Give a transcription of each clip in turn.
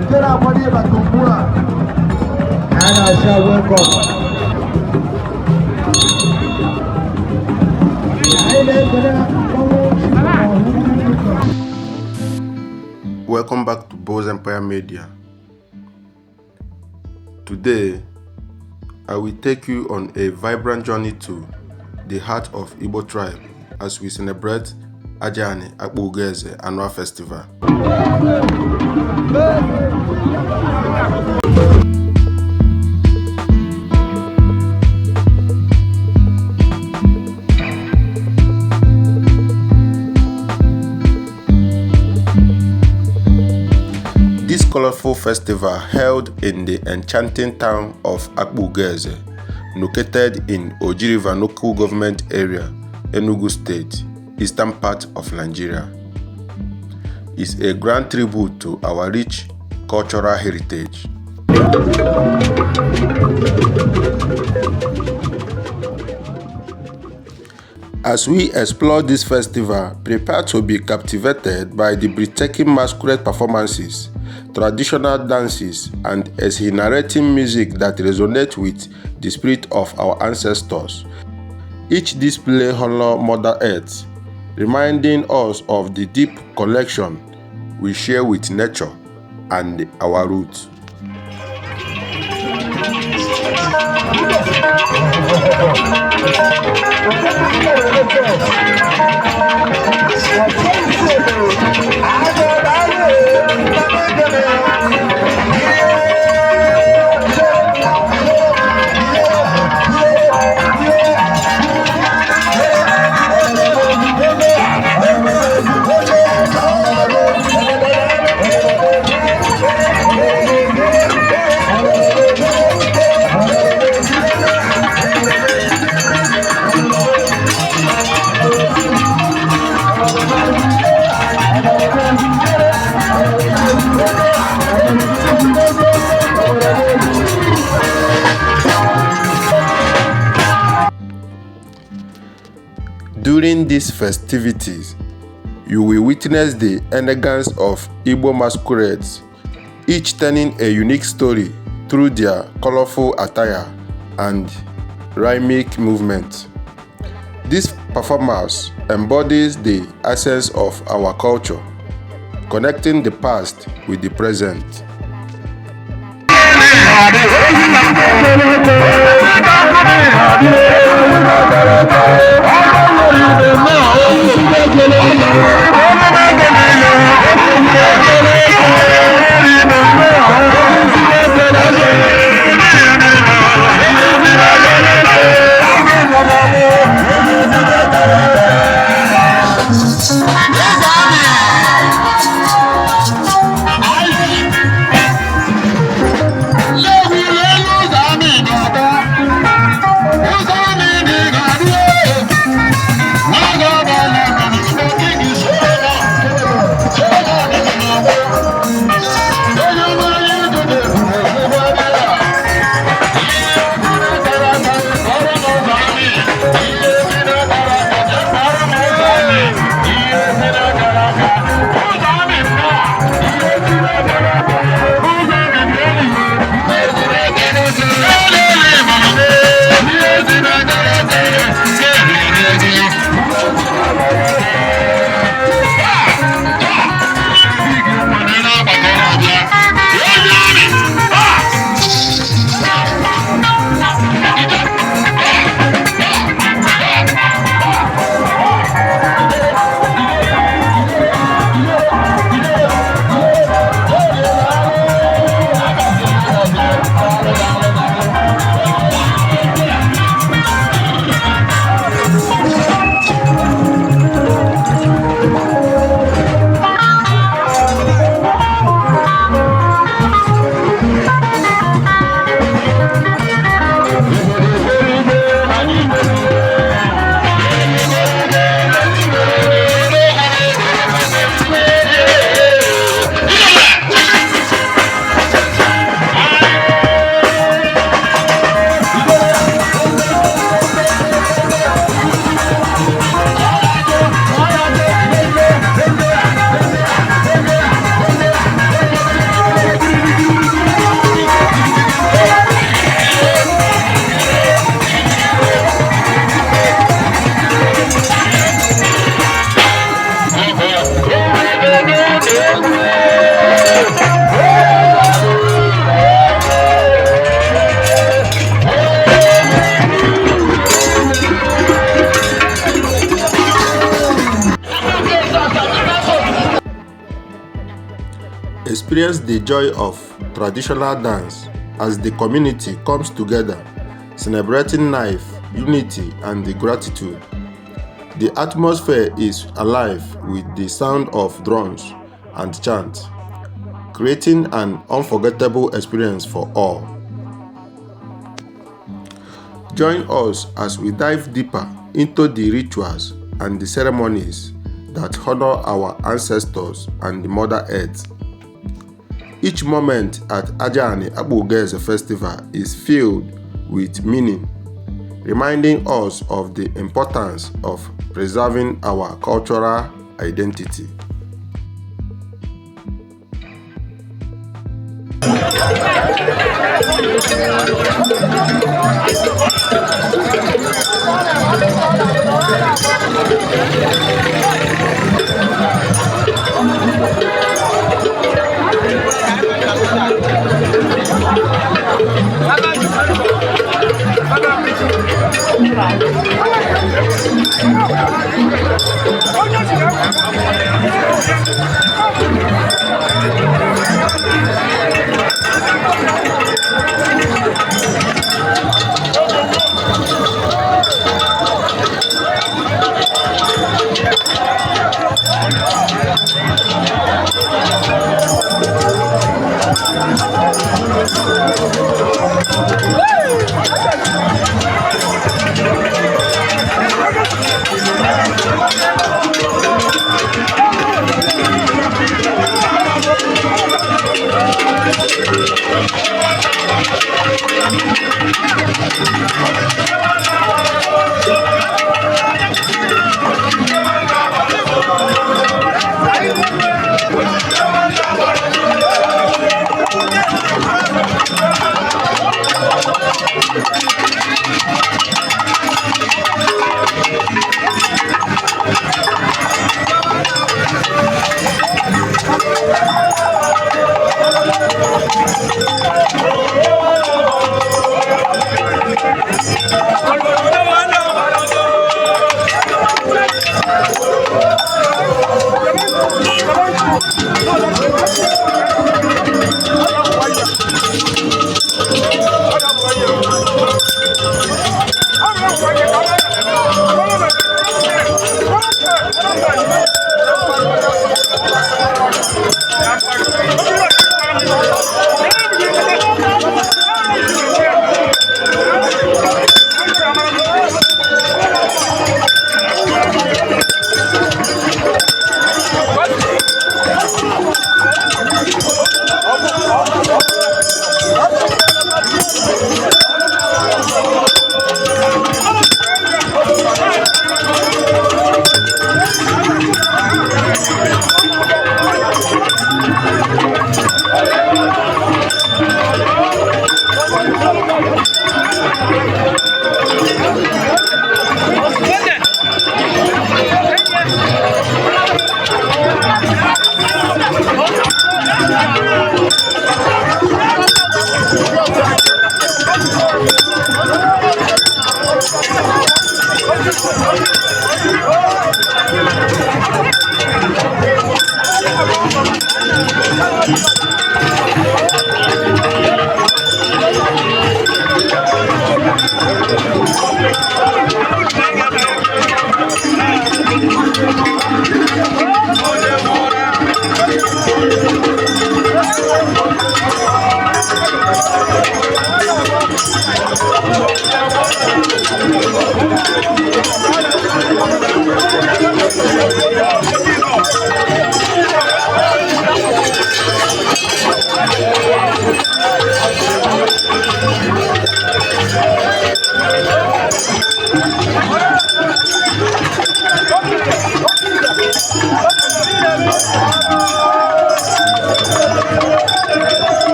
Nke na-akwado ịbata ugbu a, a na-asị welcome. Anyị na-ekele mmanwụ. Welcome back to Bose Empire Media. Today, I will take you on a vibrant journey to the heart of Igbo tribe as we celebrate Ajani Akpugoeze Annual Festival. This colorful festival, held in the enchanting town of Akpugoeze, located in Oji River Local Government Area, Enugu State, eastern part of Nigeria, is a grand tribute to our rich cultural heritage. As we explore this festival, prepare to be captivated by the breathtaking masquerade performances, traditional dances, and exhilarating music that resonates with the spirit of our ancestors. Each display honors Mother Earth, reminding us of the deep connection we share with nature and our roots. During these festivities, you will witness the elegance of Igbo masquerades, each telling a unique story through their colorful attire and rhythmic movement. This performance embodies the essence of our culture, connecting the past with the present. Experience the joy of traditional dance as the community comes together, celebrating life, unity, and gratitude. The atmosphere is alive with the sound of drums and chants, creating an unforgettable experience for all. Join us as we dive deeper into the rituals and the ceremonies that honor our ancestors and the Mother Earth. Each moment at Ajani Akpugoeze Festival is filled with meaning, reminding us of the importance of preserving our cultural identity.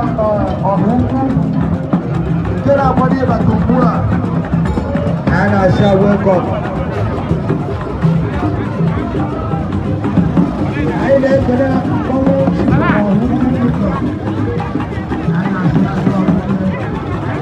Ọhaukwu nke na-akwado ịbata ugbu a, anyị na-asị welcome. Anyị na-ekele mmanwụ Ọhaukwu Junior. Anyị na-asị welcome.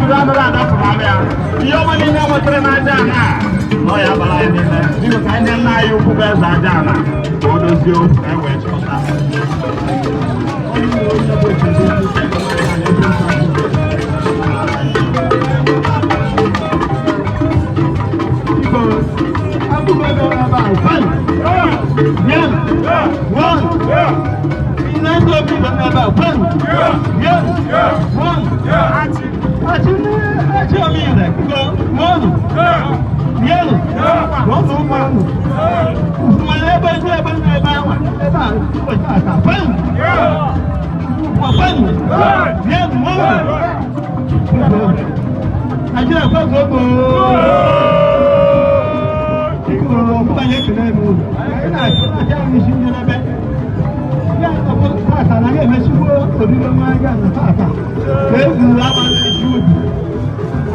Obodo anaghị adapụrụ ya. Ihe ọma niile nwetara n'aja ana nọ ya bara anyị niile. Biko ka anyị nye nna anyị ukwu bụ eze aja ana ka o dozie okwu ka anyị wee chịkọta. Nigeria kwekwe.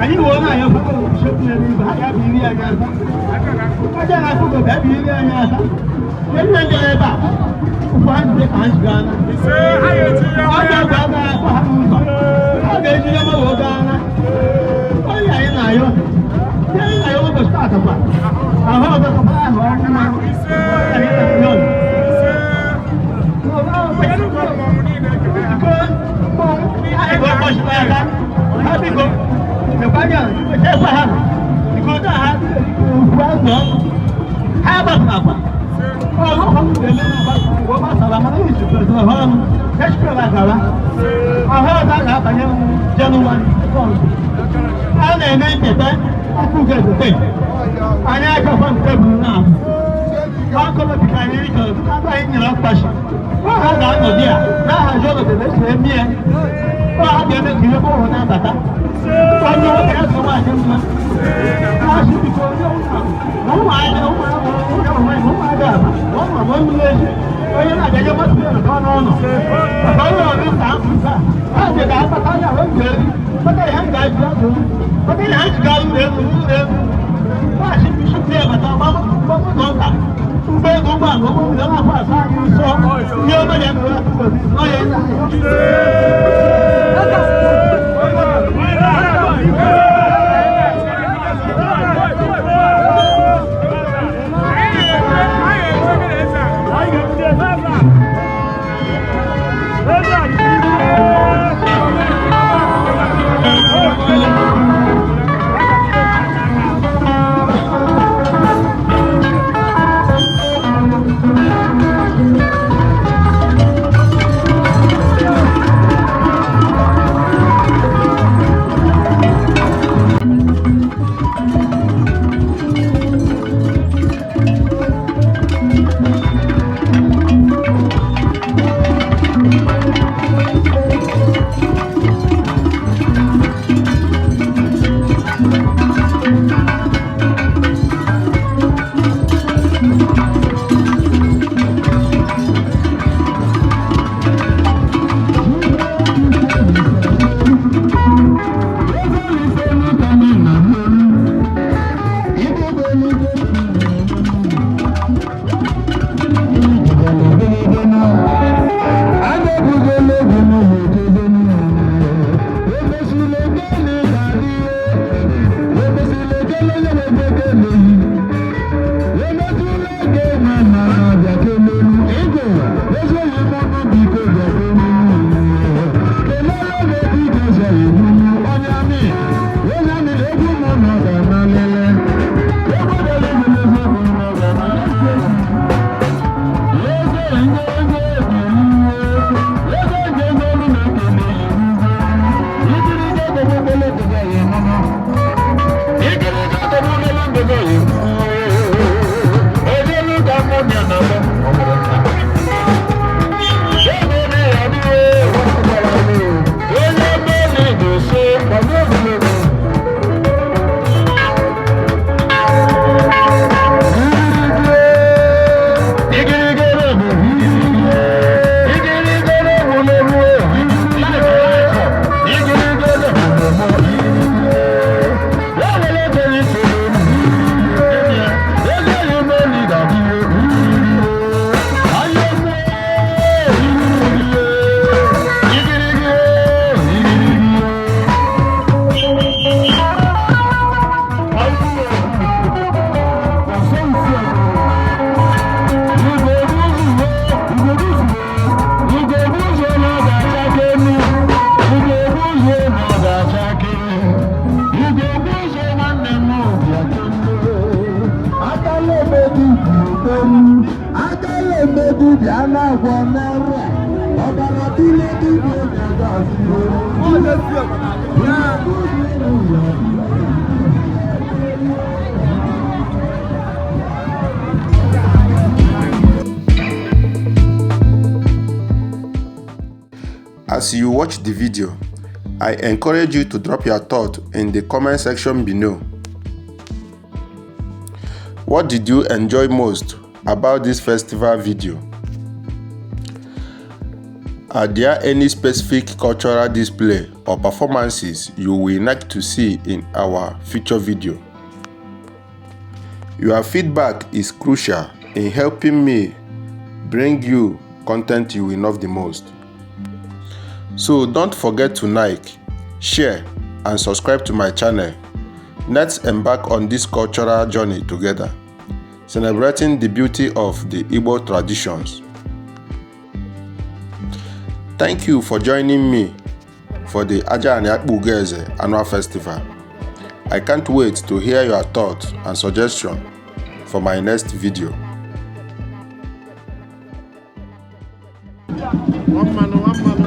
Anyị wee na-anya fọkọ n'ebe ha ga-abụ iri anyị asa. Aja na-afụkọ bịa bụ iri anyị asa. Ihe nne ndị ebe a, ụfọ anyị dị ka anyị gaa na. Ọ ga-agba aga akọ ha n'ụzọ. Ọ ga-eji ya ma wee gaa na. Onye anyị na-ayọ. Ihe anyị na-ayọ ụbọchị taata kwa. Ahụ ọzọ kọkwa ahụ ọkụ na. Anyị na-ayọ. A na-eme ncheta ọkụ ga-egote anyị achọkwa nke bụ na ha ga-anọdị ya na-ahazi ọnọdụ na-eso eme ya ọ ha ga-eme ka ihe ọhụrụ na-abata onye nwoke ya nwaanyị mma asị biko onye na ụmụaka ụmụaka aba ụmụ mmiri ezi onye na-abịa masị ya nọ n'ụlọ maka onye ọrụ ka mba ha ji ga akpata ya ha ga-eri kpata ya ha ga-ajụ azụ kpata ya ha ji ga ụlọ elu ụlọ elu maasị bishọp ya bata gbamụzọ nta ụgbọelu ụgbọala ụgbọ mmiri na-afọ asa anyị nsọ ihe ọma ya mere ọ ya Onye Dibịa na-agwọ n'ọrụ a, ọbara tụle dibịa na-agazi. As you watch the video, I encourage you to drop your thought in the comment section below. What did you enjoy most about this festival video? Are there any specific cultural display or performances you would like to see in our future video? Your feedback is crucial in helping me bring you content you will love the most. So don't forget to like, share, and subscribe to my channel. Let's embark on this cultural journey together, celebrating the beauty of the Igbo traditions. Thank you for joining me for the Ajani Akpugoeze Annual Festival. I can't wait to hear your thoughts and suggestions for my next video. One man, one man.